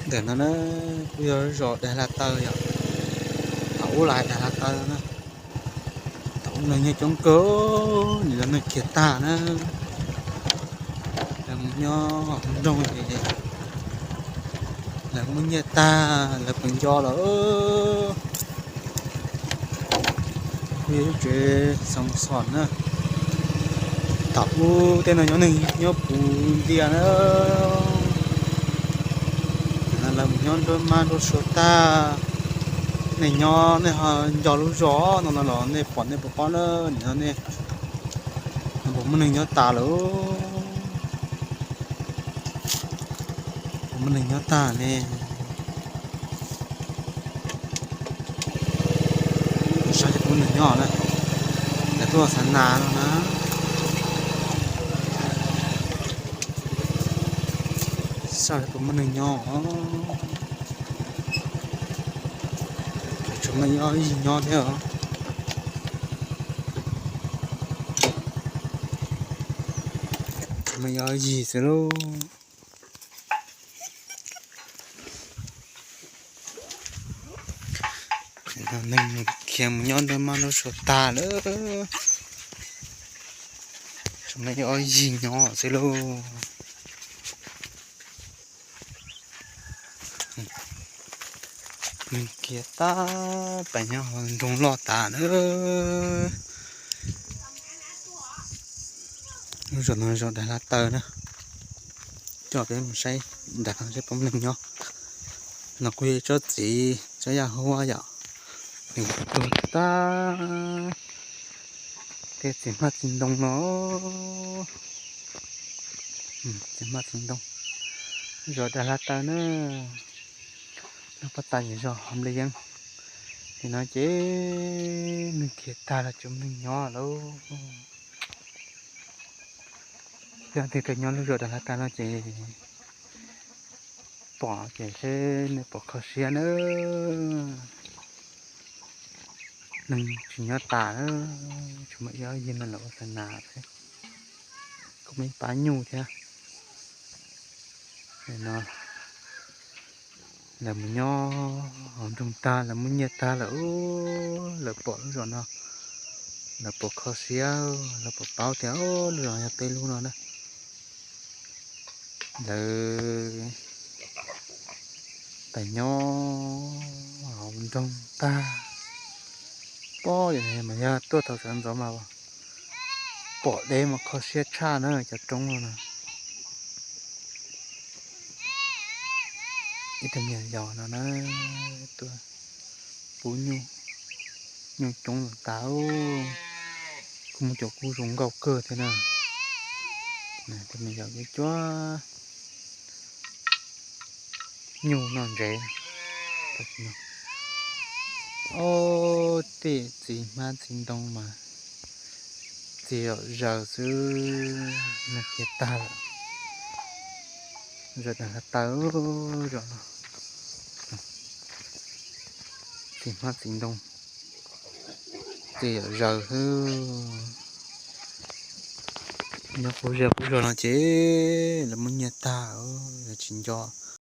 Ntawm no na, kuj yog zos Dav Hla Taw yom. Thaum ub los Dav Hla Taw na. Thaum ub neeg nyob coob kawg, nim no neeg khiav tag na. Lawv mus nyob hauv nroog ces lawv muab nyiaj tag, lawv puas nco lawm. Kuj yog lub tsev xoo xom na. Thaum ub tej no nyob neeg nyob puv ntiag na. Lawv mus nyob nruab mab nruab suav tag. Nej nyob nej ho nco lub zos no no los nej pom nej puas paub na, nim no nej puas muaj neeg nyob tas lawm. Puas muaj neeg nyob tag ne? Saib puas muaj neeg nyob na. Lawv tuaj xav nas no na. Saib puas muaj neeg nyob. Tsuas muaj ib ob yig nyob thiab os. Tsuas muaj ib ob yig xwb lauj. Neeg khiav mus nyob nruab mab nruab suav tag lawm. Tsuas muaj ib ob yig nyob xwb lauj. Neeg khiav tag, pem nyob hauv nroog loj tas na. Lub zos no zos Dav Hla Taw na. Coj peb mus saib ntawm no seb puas muaj neeg nyob. No kuj yog tsob txiv tsob yaj huab yom. Neeg tuag tag. Tej txiv hmab txiv ntoo no. Txiv hmab txiv ntoo. Zos Dav Hla Taw na. Nyob pab tas zos Hom Li Yeeb. Nim no ces neeg khiav tag los tsis muaj neeg nyob lauj. Yog leej twg nyob lub zos Dav Hla Taw no ces pom ces seb nej puas kho siab na. Neeg tsis nyob tas, tsuas muaj ib ob yig no lawv ua xav nas xwb. Kuj muaj ib pab nyuj thiab. No lawv mus nyob hauv nroog tag, lawv muab nyiaj tag lawm, lawv pom lub zos no, lawv puas kho siab, lawv puas paub tias lub zos yog peb lub no na. Lawv pem nyob hauv nroog tag, pob mas yog tuaj thaum sawv ntxov mas pom deb mas kho siab tshaj na cov roob no na. Ib tug me nyuam yaus no na, tuaj pub nyuj, nyuj coob lawm tas, kuj muaj cov kuj zoo nkauj kawg thiab na. Tus me nyuam yaus cuab cuab nyuj noj ntsev. Ob tej txiv hmab txiv ntoo mas txiv zom zaws xwb, neeg khiav tag lawm. Zos Dav Hla Taw zos no, txiv hmab txiv ntoo, txiv zom zaws xwb. Nyob kuv zej kuv zos no ces lawv muab nyiaj tag, lawv tsis nco